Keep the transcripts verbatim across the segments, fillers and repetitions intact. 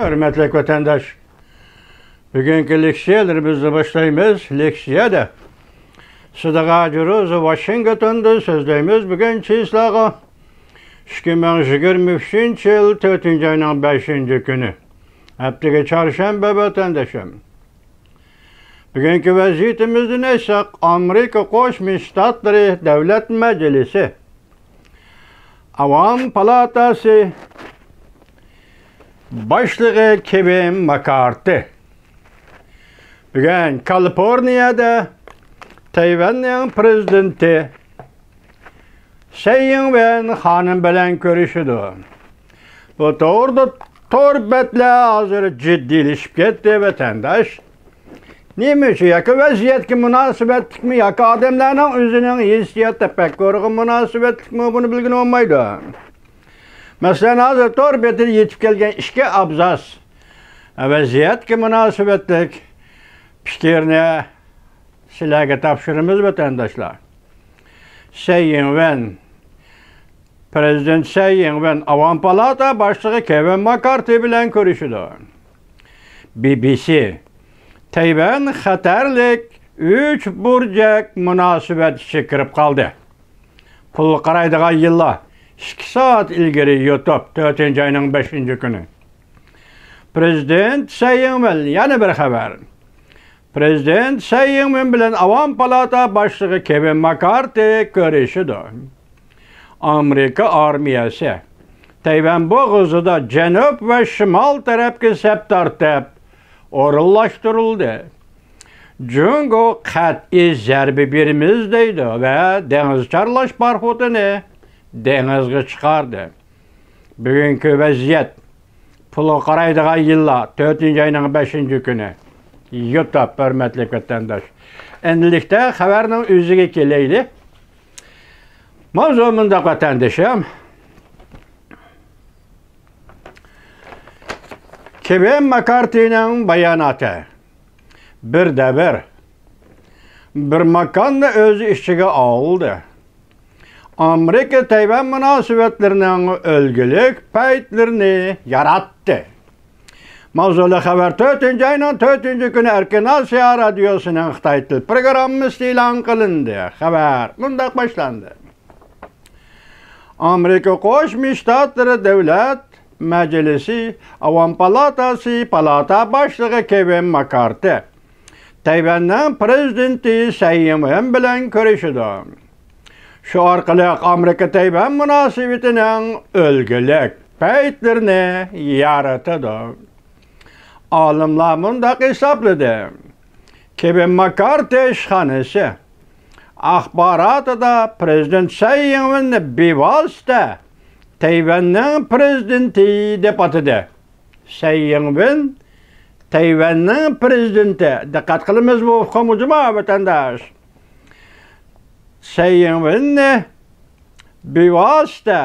ھۆرمەتلىك ۋەتەنداش، بۈگۈنكى لېكسىيەلىرىمىزنى باشلايمىز. لېكسىيەدە سىدىغا جۇرۇز ۋاشىنگتوندىن سۆزلەيمىز. بۈگۈن چىسلاغا ئىككى مىڭ يىگىرمە ئۈچىنچى يىل تۆتىنچى ئاينىڭ بەشىنچى كۈنى، ھەپتىگە چارشەنبە ۋەتەنداشلار. بۈگۈنكى ۋەزىيىتىمىزدىن ئېيتساق، ئامېرىكا قوشما شتاتلىرى دۆلەت مەجلىسى ئاۋام پالاتاسى باشلىقى كېۋىن ماكارتى بۈگۈن كالىفورنىيەدە تەيۋەننىڭ پىرېزىدېنتى سەي يىڭۋېن خانىم بىلەن كۆرۈشىدۇ. بۇ توغرىدا تور بەتلەر ھازىر جىددىيلىشىپ كەتتى، ۋەتەنداش. نېمە ئۈچۈن؟ ياكى ۋەزىيەتكە مۇناسىۋەتلىكمۇ، ياكى ئادەملەرنىڭ ئۆزىنىڭ ھېسسىيات تەپەككۇرىغا مۇناسىۋەتلىكمۇ، بۇنى بىلگىلى بولمايدۇ. مەسىلەن، ھازىر تور بېتىدە يېتىپ كەلگەن ئىككى ئابزاس ۋەزىيەتكە مۇناسىۋەتلىك پىكىرنى سىلەرگە تاپشۇرىمىز، ۋەتەنداشلار. سەي يىڭۋېن، پىرېزىدېنت سەي يىڭۋېن ئاۋام پالاتا باشلىقى كېۋىن ماكارتى بىلەن كۆرۈشىدۇ. بى بى سى، تەيۋەن خەتەرلىك ئۈچ بۇرجەك مۇناسىۋەت ئىچىگە كىرىپ قالدى. پۇلغا قارايدىغان يىللار، ئىككى سائەت ئىلگىرى يۇتۇپ، تۆتىنچى ئاينىڭ بەشىنچى كۈنى. پىرېزىدېنت سەي يىڭۋېن يەنە بىر خەۋەر. پىرېزىدېنت سەي يىڭۋېن بىلەن ئاۋام پالاتا باشلىقى كېۋىن ماكارتى كۆرۈشىدۇ. ئامېرىكا ئارمىيەسى تەيۋەن بوغۇزىدا جەنۇب ۋە شىمال تەرەپكە سەپ تارتىپ ئورۇنلاشتۇرۇلدى. جۇڭگو قەتئىي زەربە بېرىمىز دەيدۇ ۋە دېڭىز چارلاش پاراخوتىنى دېڭىزغا چىقاردى. بۈگۈنكى ۋەزىيەت، پۇلغا قارايدىغان يىللار، تۆتىنچى ئاينىڭ بەشىنچى كۈنى. يۇتۇپ، ھۆرمەتلىك ۋەتەنداش. ئەمدىلىكتە خەۋەرنىڭ ئۆزىگە كېلەيلى. ماۋزۇ مۇنداق، ۋەتەندىشىم. كېۋىن ماكارتىنىڭ باياناتى. بىر دەۋر بىر ماكاننى ئۆز ئىچىگە ئالدى. ئامېرىكا تەيۋەن مۇناسىۋەتلىرىنىڭ ئۈلگىلىك پەيتلىرىنى ياراتتى. ماۋزۇلۇق خەۋەر تۆتىنچى ئاينىڭ تۆتىنچى كۈنى ئەركىن ئاسىيا رادىيوسىنىڭ خىتاي تىل پروگراممىسىدا ئېلان قىلىندى. خەۋەر مۇنداق باشلاندى. ئامېرىكا قوشما شتاتلىرى دۆلەت مەجلىسى ئاۋام پالاتاسى پالاتا باشلىقى كېۋىن ماكارتى تەيۋەننىڭ پىرېزىدېنتى سەي يىڭۋېن بىلەن كۆرۈشىدۇ. شۇ ئارقىلىق ئامېرىكا تەيۋەن مۇناسىۋىتىنىڭ ئۈلگىلىك پەيتلىرىنى يارىتىدۇ. ئالىملار مۇنداق ھېسابلىدى. كېۋىن ماكارتى ئىشخانىسى ئاخباراتىدا پىرېزىدېنت سەي يىڭۋېننى بىۋاسىتە تەيۋەننىڭ پىرېزىدېنتى دەپ ئاتىدى. سەي يىڭۋېن تەيۋەننىڭ پىرېزىدېنتى. دىققەت قىلىمىز، بۇ ئۇقۇم جۇما ۋەتەنداش. سەي يىڭۋېننى بىۋاسىتە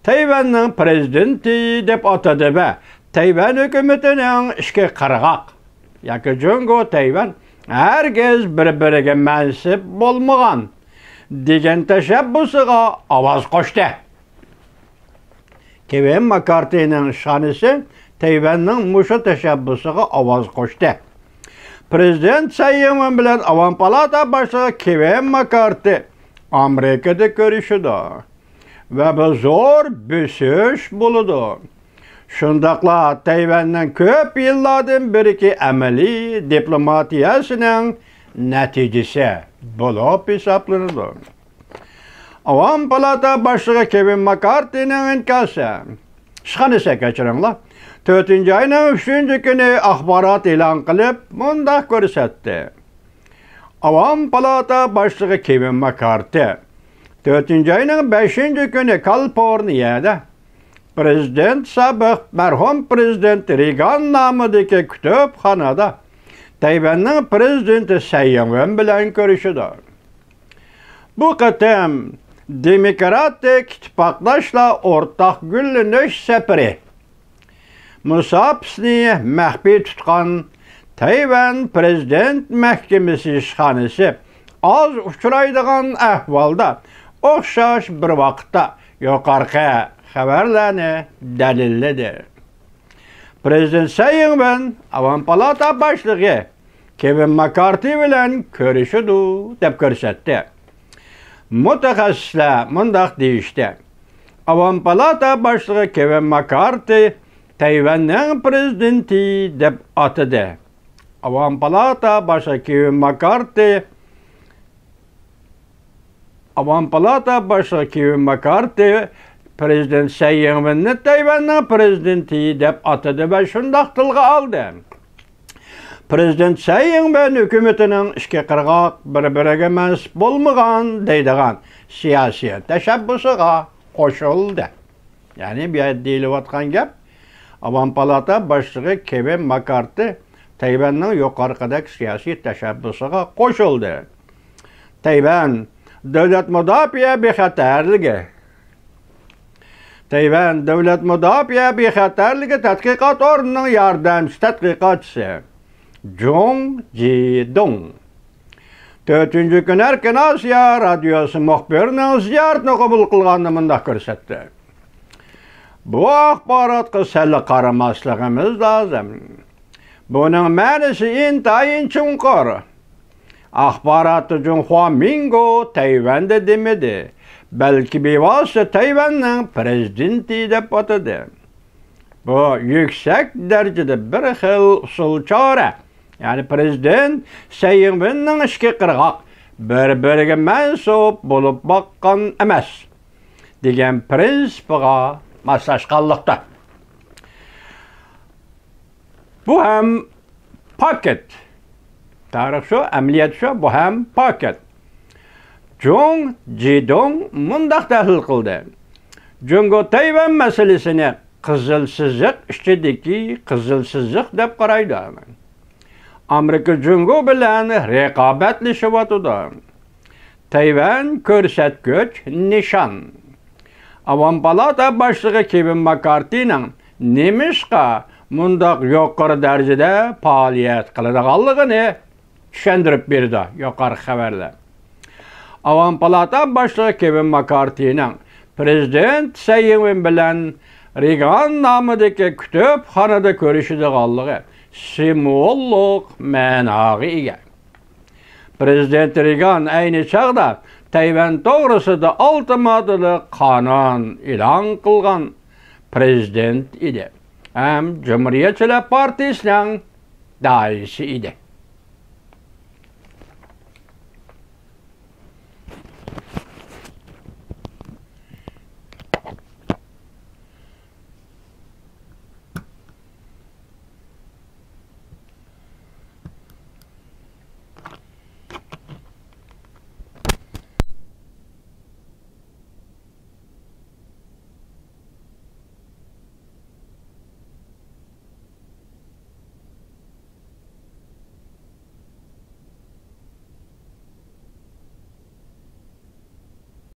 تەيۋەننىڭ پىرېزىدېنتى دەپ ئاتىدى ۋە تەيۋەن ھۆكۈمىتىنىڭ ئىككى قىرغاق ياكى جۇڭگو تەيۋەن ھەرگىز بىر-بىرىگە مەنسۇپ بولمىغان دېگەن تەشەببۇسىغا ئاۋاز قوشتى. كېۋىن ماكارتىنىڭ ئىشخانىسى تەيۋەننىڭ مۇشۇ تەشەببۇسىغا ئاۋاز قوشتى. پىرېزىدېنت سەي يىڭۋېن بىلەن ئاۋام پالاتا باشلىقى كېۋىن ماكارتى ئامېرىكىدا كۆرۈشىدۇ ۋە بۇ زور بۆسۈش بولىدۇ. شۇنداقلا تەيۋەننىڭ كۆپ يىللاردىن بېرىكى ئەمەلىي دىپلوماتىيەسىنىڭ نەتىجىسى بولۇپ ھېسابلىنىدۇ. ئاۋام پالاتا باشلىقى كېۋىن ماكارتىنىڭ ئىنكاسى، ئىشخانىسى، كەچۈرۈڭلار، تۆتىنچى ئاينىڭ ئۈچىنچى كۈنى ئاخبارات ئېلان قىلىپ، مۇنداق كۆرسەتتى. ئاۋام پالاتا باشلىقى كېۋىن ماكارتى تۆتىنچى ئاينىڭ بەشىنچى كۈنى كالىفورنىيەدە پىرېزىدېنت، سابىق مەرھۇم پىرېزىدېنت رېگان نامىدىكى كۇتۇپخانىدا تەيۋەننىڭ پىرېزىدېنتى سەي يىڭۋېن بىلەن كۆرۈشىدۇ. بۇ قېتىم دېموكراتىك ئىتتىپاقداشلار ئورتاق گۈللىنىش سەپىرى مۇساپىسىنى مەخپىي تۇتقان تەيۋەن پىرېزىدېنت مەھكىمىسى ئىشخانىسى ئاز ئۇچرايدىغان ئەھۋالدا ئوخشاش بىر ۋاقىتتا يۇقىرىقى خەۋەرلەرنى دەلىللىدى. پرېزىدېنت سەي ئىڭۋېن ئاۋام پالاتا باشلىقى كېۋىن ماككارتى بىلەن كۆرۈشىدۇ، دەپ كۆرسەتتى. مۇتەخەسسىسلەر مۇنداق دېيىشتى: ئاۋام پالاتا باشلىقى كېۋىن ماككارتى تەيۋەننىڭ پرېزىدېنتى دەپ ئاتىدى. ئاۋام پالاتا باشلىقى كېۋىن ماككارتى ئاۋام پالاتا باشلىقى كېۋىن ماككارتى پرېزىدېنت سەي ئىڭۋېننى تەيۋەننىڭ پرېزىدېنتى دەپ ئاتىدى ۋە شۇنداق تىلغا ئالدى: پرېزىدېنت سەي ئىڭۋېن ھۆكۈمىتىنىڭ ئىككى قىرغاق، بىر-بىرىگە مەنسۇپ بولمىغان دەيدىغان سىياسىي تەشەببۇسىغا قوشۇلدى. يەنى بۇ يەردە دېيىلىۋاتقان گەپ، ئاۋام پالاتا باشلىقى كېۋىن ماككارتى تەيۋەننىڭ يۇقىرىقىدەك سىياسىي تەشەببۇسىغا قوشۇلدى. تەيۋەن دۆلەت مۇداپىئە بىخەتەرلىكى، تەيۋەن دۆلەت مۇداپىئە بىخەتەرلىكى تەتقىقات ئورنىنىڭ ياردەمچى تەتقىقاتچىسى جۇڭ جىدۇڭ تۆتىنچى كۈنى ئەركىن ئاسىيا رادىيوسى مۇخبىرىنىڭ زىيارىتىنى قوبۇل قىلغاندا مۇنداق كۆرسەتتى: بۇ ئاخباراتقا سەل قارىماسلىقىمىز لازىم. بۇنىڭ مەنىسى ئىنتايىن چوڭقۇر. ئاخباراتتا جۇڭخۇا مىڭگو تەيۋەندە دېمىدى، بەلكى بىۋاسىتە تەيۋەننىڭ پرېزىدېنتى دەپ ئاتىدى. بۇ يۈكسەك دەرىجىدە بىر خىل ئۇسۇل چارە، يەنى پرېزىدېنت سەي ئىڭۋېننىڭ ئىككى قىرغاق، بىر-بىرىگە مەنسۇپ بولۇپ باققان ئەمەس، دېگەن پرىنسىپىغا ماسلاشقانلىقتا. بۇ ھەم پاكىت. تارىخ شۇ، ئەمەلىيەت شۇ، بۇ ھەم پاكىت. جۇڭ جىدۇڭ مۇنداق تەھلىل قىلدى: جۇڭگو تەيۋەن مەسىلىسىنى قىزىل سىزىق ئىچىدىكى قىزىل سىزىق دەپ قارايدۇ. ئامېرىكا جۇڭگو بىلەن رىقابەتلىشىۋاتىدۇ. تەيۋەن كۆرسەتكۈچ نىشان. ئاۋام پالاتا باشلىقى كېۋىن ماككارتىنىڭ نېمىشقا مۇنداق يۇقىرى دەرىجىدە پائالىيەت قىلىدىغانلىقىنى چۈشەندۈرۈپ بېرىدۇ يۇقىرىقى خەۋەرلەر. ئاۋام پالاتا باشلىقى كېۋىن ماككارتىنىڭ پرېزىدېنت سەي ئىڭۋېن بىلەن رېگان نامىدىكى كۇتۇپخانىدا كۆرۈشىدىغانلىقى سىمۋوللۇق مەناغا ئىگە. پرېزىدېنت رېگان ئەينى چاغدا تەيۋەن توغرىسىدا ئالتە ماددىلىق قانۇن ئېلان قىلغان پرېزىدېنت ئىدى ھەم جۇمھۇرىيەتچىلەر پارتىيىسىنىڭ داھىيسى ئىدى.